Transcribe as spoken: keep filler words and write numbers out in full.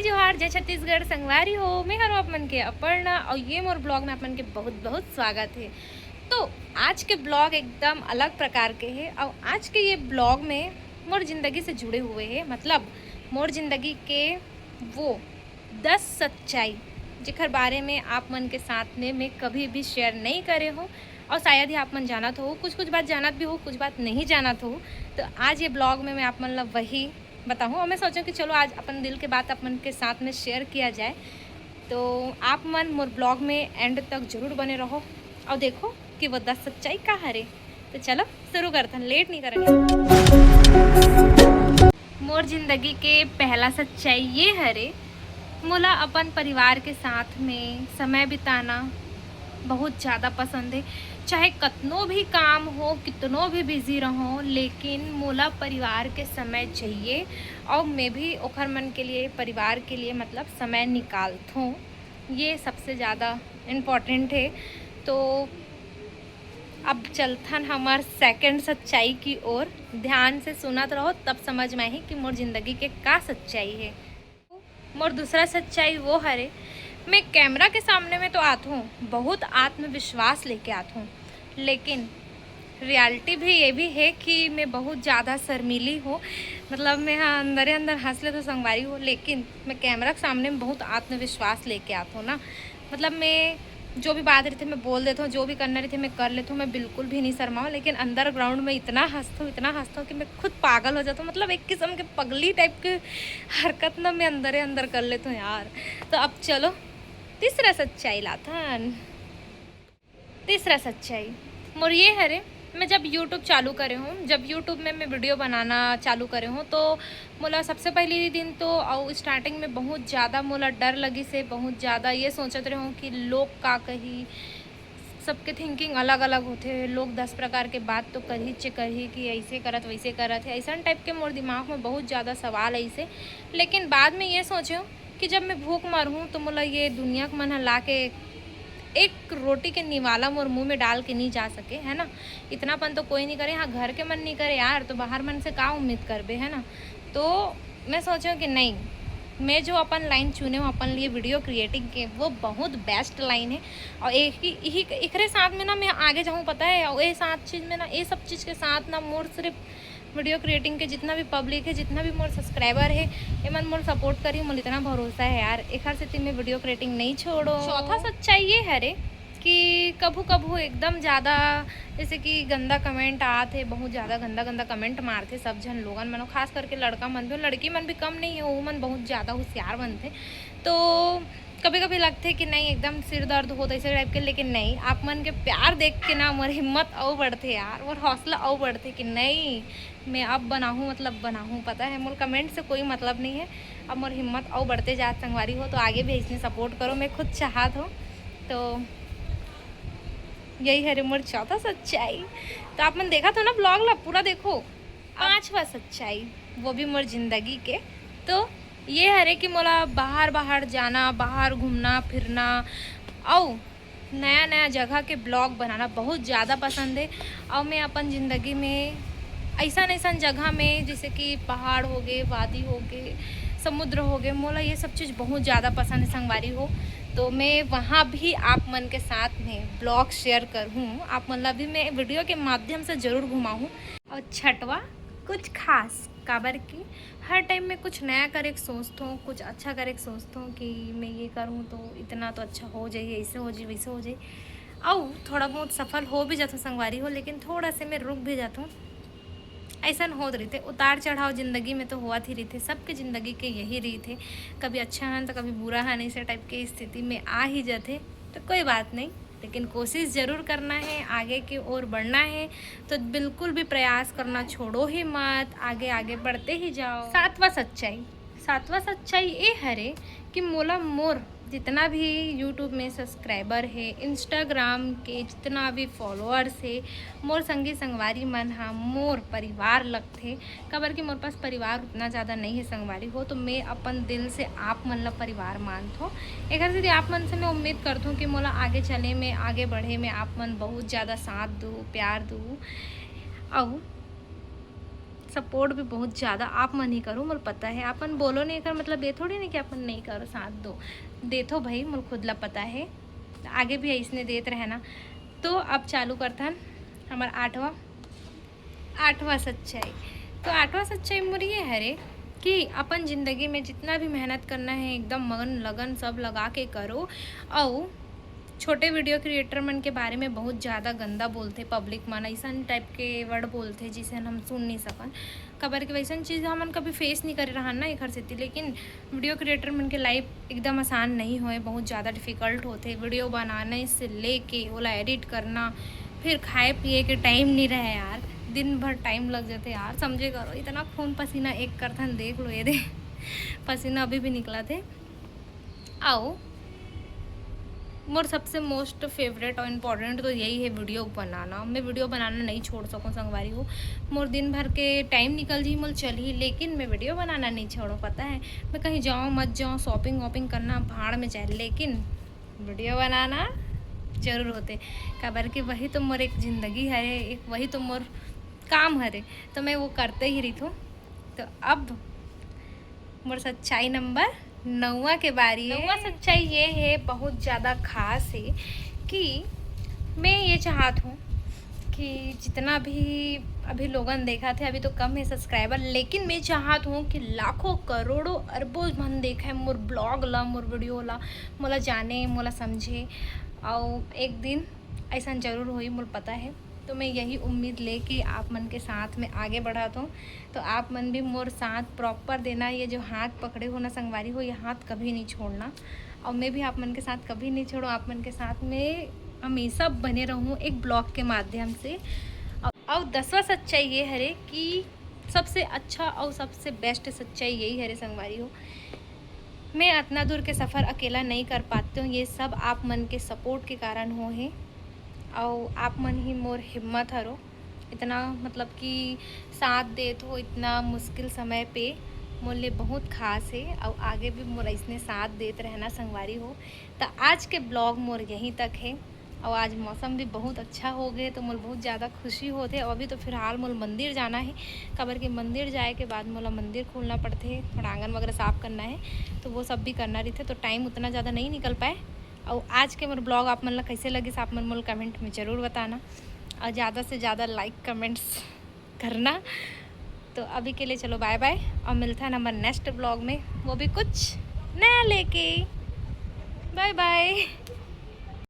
जोहार, जय छत्तीसगढ़ संगवारी हो। मैं हरो आप मन के अपर्णा और ये मोर ब्लॉग में आप मन के बहुत बहुत स्वागत है। तो आज के ब्लॉग एकदम अलग प्रकार के है और आज के ये ब्लॉग में मोर जिंदगी से जुड़े हुए है, मतलब मोर जिंदगी के वो दस सच्चाई जेकर बारे में आप मन के साथ में मैं कभी भी शेयर नहीं करे हूँ और शायद ही आप मन जानत हो, कुछ कुछ बात जानत भी हो, कुछ बात नहीं जानत हो। तो आज ये ब्लॉग में मैं आप मन ला वही बताहूँ और मैं सोचूँ कि चलो आज अपन दिल के बात आप मन के साथ में शेयर किया जाए। तो आप मन मोर ब्लॉग में एंड तक जरूर बने रहो और देखो कि वो दस सच्चाई का हरे। तो चलो शुरू करथन, लेट नहीं करेंगे। मोर जिंदगी के पहला सच्चाई ये हरे, मोला अपन परिवार के साथ में समय बिताना बहुत ज़्यादा पसंद है। चाहे कतनो भी काम हो, कितनो भी बिजी रहो, लेकिन मोला परिवार के समय चाहिए और मैं भी ओखर मन के लिए, परिवार के लिए मतलब समय निकालथों। ये सबसे ज़्यादा इम्पोर्टेंट है। तो अब चलथन हमर सेकंड सच्चाई की ओर। ध्यान से सुनत रहो, तब समझ में आही कि मोर जिंदगी के का सच्चाई है। मोर दूसरा सच्चाई वो हरे, मैं कैमरा के सामने में तो आथों, बहुत आत्मविश्वास लेके आथों, लेकिन रियलिटी भी ये भी है कि मैं बहुत ज़्यादा शर्मीली हूँ। मतलब मैं हाँ अंदरे अंदर हंस लेथों संगवारी हो, लेकिन मैं कैमरा के सामने में बहुत आत्मविश्वास लेके आथों ना। मतलब मैं जो भी बात रहिथे मैं बोल देथों, जो भी करना रहिथे मैं कर लेथों, मैं बिल्कुल भी नहीं शर्माऊँ। लेकिन अंडरग्राउंड में इतना हंसथों, इतना हंसथों कि मैं खुद पागल हो जाथों। मतलब एक किस्म के पगली टाइप के हरकत ना मैं अंदरे अंदर कर लेथों यार। तो अब चलो तीसरा सच्चाई लाथन। तीसरा सच्चाई मोर ये हरे, मैं जब यूट्यूब चालू करे हूँ, जब यूट्यूब में मैं वीडियो बनाना चालू करे हूँ, तो मोला सबसे पहली दिन तो, और स्टार्टिंग में बहुत ज़्यादा मोला डर लगिस हे, बहुत ज़्यादा ये सोचत रहे हूँ कि लोग का कही। सबके थिंकिंग अलग अलग होथे। लोग दस प्रकार के बात तो करही चे करही कि ऐसे करत, वैसे करत है, ऐसन टाइप के मोर दिमाग में बहुत ज़्यादा सवाल आइस हे। लेकिन बाद में ये सोचे हूँ कि जब मैं भूख मरहूँ तो मोला ये दुनिया के मन ह ला के एक रोटी के निवाला मोर मुंह में डाल के नहीं जा सके, है ना। इतनापन तो कोई नहीं करे। हाँ, घर के मन नहीं करे यार, तो बाहर मन से का उम्मीद करबे, है ना। तो मैं सोचे हूँ कि नहीं, मैं जो अपन लाइन चुने हूँ अपन लिए वीडियो क्रिएटिंग के, वो बहुत बेस्ट लाइन है। और एक ही, यही, एकरे साथ में ना मैं आगे जाऊँ, पता है। और ये साथ चीज़ में ना, ये सब चीज़ के साथ ना मोर सिर्फ वीडियो क्रिएटिंग के जितना भी पब्लिक है, जितना भी मोर सब्सक्राइबर है, ये मन मोर सपोर्ट करी, मोर इतना भरोसा है यार, एखर सेती मैं वीडियो क्रिएटिंग नहीं छोड़ो। चौथा सच्चाई ये हरे कि कभू कभू एकदम ज़्यादा जैसे कि गंदा कमेंट आत है, बहुत ज़्यादा गंदा गंदा कमेंट मारथे सब झन लोगन मन, खास करके लड़का मन भी, लड़की मन भी कम नहीं है, वो मन बहुत ज़्यादा होशियार बनथे। तो कभी कभी लगथे कि नहीं एकदम सिर दर्द होत ऐसे टाइप के, लेकिन नहीं, आप मन के प्यार देख के ना मोर हिम्मत अउ बढ़थे यार, मोर हौसला अउ बढ़थे कि नहीं मैं अब बनाहूँ, मतलब बनाहूँ, पता है मोर कमेंट से कोई मतलब नहीं है। अब मोर हिम्मत अउ बढ़ते जात संगवारी हो, तो आगे भी ऐसने सपोर्ट करो, मैं खुद चाहत हूँ। तो यही हरे मोर चौथा सच्चाई। तो आप मन देखत हो ना ब्लॉग ला पूरा देखो। पांचवा सच्चाई वो भी मोर जिंदगी के, तो ये हरे कि मोला बाहर बाहर जाना, बाहर घूमना फिरना अउ नया नया जगह के ब्लॉग बनाना बहुत ज़्यादा पसंद है। और मैं अपन ज़िंदगी में ऐसा ऐसा जगह में जैसे कि पहाड़ हो गए, वादी हो गए, समुद्र हो गए, मोला ये सब चीज़ बहुत ज़्यादा पसंद है संगवारी हो। तो मैं वहाँ भी आप मन के साथ में ब्लॉग शेयर करहूँ, आप मन ला भी मैं वीडियो के माध्यम से ज़रूर घुमाहूँ। और छठवा कुछ खास, काबर कि हर टाइम में कुछ नया करे के सोचथों, कुछ अच्छा करे के सोचथों कि मैं ये करूँ तो इतना तो अच्छा हो जाए, ऐसे हो जाए, वैसे हो जाए। अउ थोड़ा बहुत सफल हो भी जाथों संगवारी हो, लेकिन थोड़ा से मैं रुक भी जाथों। ऐसन होत रहिथे, उतार चढ़ाव जिंदगी में तो होवत ही रहिथे, सबके जिंदगी के यही रहिथे। कभी अच्छा हन तो कभी बुरा हन, ऐसे टाइप के स्थिति में आ ही जाथे। तो कोई बात नहीं, लेकिन कोशिश जरूर करना है, आगे की ओर बढ़ना है। तो बिल्कुल भी प्रयास करना छोड़ो ही मत, आगे आगे बढ़ते ही जाओ। सातवां सच्चाई, सातवां सच्चाई ये हरे कि मोला मोर जितना भी यूट्यूब में सब्सक्राइबर है, इंस्टाग्राम के जितना भी फॉलोअर्स है, मोर संगी संगवारी मन हा मोर परिवार लगथे। काबर कि मोर पास परिवार उतना ज़्यादा नहीं है संगवारी हो, तो मैं अपन दिल से आप मन ला परिवार मानथों। एकर सेती आप मन से मैं उम्मीद करथों कि मोला आगे चले में, आगे बढ़े में आप मन बहुत ज़्यादा साथ दू, प्यार दू। अउ सपोर्ट भी बहुत ज़्यादा आप मन ही करो, मोला पता है। आप मन बोलो नहीं, एकर मतलब ये थोड़ी ना कि आप मन नहीं करो, साथ दो, देथो भाई, मोला खुद ला पता है। आगे भी अइसने देत रहना। तो अब चालू करथन हमर आठवां, आठवां सच्चाई। तो आठवां सच्चाई मोर ये हरे कि अपन ज़िंदगी में जितना भी मेहनत करना है, एकदम मन लगन सब लगा के करो। अउ छोटे वीडियो क्रिएटर मन के बारे में बहुत ज़्यादा गंदा बोलथे पब्लिक मन, अइसन टाइप के वर्ड बोलथे जिसे हम सुन नहीं सकन, काबर कि वैसन चीज़ हमन कभी फेस नहीं करे रहन ना एखर सेती। लेकिन वीडियो क्रिएटर मन के लाइफ एकदम आसान नहीं होए, बहुत ज़्यादा डिफिकल्ट होथे। वीडियो बनाने से लेके ओला एडिट करना, फिर खाए पिए के टाइम नहीं रहे यार, दिन भर टाइम लग जाथे यार, समझे करो। इतना खून पसीना एक करथन, देख लो ये दे पसीना अभी भी निकलत हे। अउ मोर सबसे मोस्ट फेवरेट और इम्पोर्टेंट तो यही है वीडियो बनाना। मैं वीडियो बनाना नहीं छोड़ सकूँ संगवारी हो। मोर दिन भर के टाइम निकल जी, मोर चलही, लेकिन मैं वीडियो बनाना नहीं छोड़ूँ। पता है, मैं कहीं जाऊँ मत जाऊँ, शॉपिंग वॉपिंग करना भाड़ में जाए, लेकिन वीडियो बनाना जरूर होथे, काबर कि वही तो मोर एक ज़िंदगी हरे, एक वही तो मोर काम हरे, तो मैं वो करते ही रहिथों। तो अब मोर सच्चाई नंबर नौवां के बारी है। नौवां सच्चाई ये है, बहुत ज़्यादा खास है कि मैं ये चाहत हूँ कि जितना भी अभी लोगन देखत हे, अभी तो कम है सब्सक्राइबर, लेकिन मैं चाहत हूँ कि लाखों करोड़ों अरबों मन देखे मोर ब्लॉग ला, मोर वीडियो ला, मोला जाने, मोला समझे। अउ एक दिन अइसन जरूर होही, मोला पता है। तो मैं यही उम्मीद लेके आप मन के साथ में आगे बढ़त हूँ। तो आप मन भी मोर साथ प्रॉपर देना। ये जो हाथ पकड़े हो ना संगवारी हो, ये हाथ कभी नहीं छोड़ना, और मैं भी आप मन के साथ कभी नहीं छोड़ूँ। आप मन के साथ में हमेशा बने रहूँ एक ब्लॉग के माध्यम से। अउ, अउ दसवां सच्चाई ये हरे कि सबसे अच्छा और सबसे बेस्ट सच्चाई यही हरे संगवारी हो, मैं अतना दूर के सफ़र अकेला नहीं कर पाती हूँ। ये सब आप मन के सपोर्ट के कारण हो हे, अउ आप मन ही मोर हिम्मत हरो। इतना मतलब कि साथ देत हो इतना मुश्किल समय पे, मोर ले बहुत खास है। अउ आगे भी मोर अइसने साथ देत रहना संगवारी हो। त आज के ब्लॉग मोर यहीं तक है। अउ आज मौसम भी बहुत अच्छा हो गए, तो मोर बहुत ज़्यादा खुशी होत हे। अउ अभी तो फिलहाल मोर मंदिर जाना है, काबर के मंदिर जाए के बाद मोला मंदिर खोलना पड़थे, थोड़ा आंगन वगैरह साफ करना है, तो वो सब भी करना रहिथे, तो टाइम उतना ज़्यादा नहीं निकल पाए। अउ आज के मोर ब्लॉग आप मन ला कैसे लगिस, आप मन मोला कमेंट में ज़रूर बताना, और ज़्यादा से ज़्यादा लाइक कमेंट्स करना। तो अभी के लिए चलो बाय बाय, और मिलता है हमर नेक्स्ट ब्लॉग में, वो भी कुछ नया लेके। बाय बाय।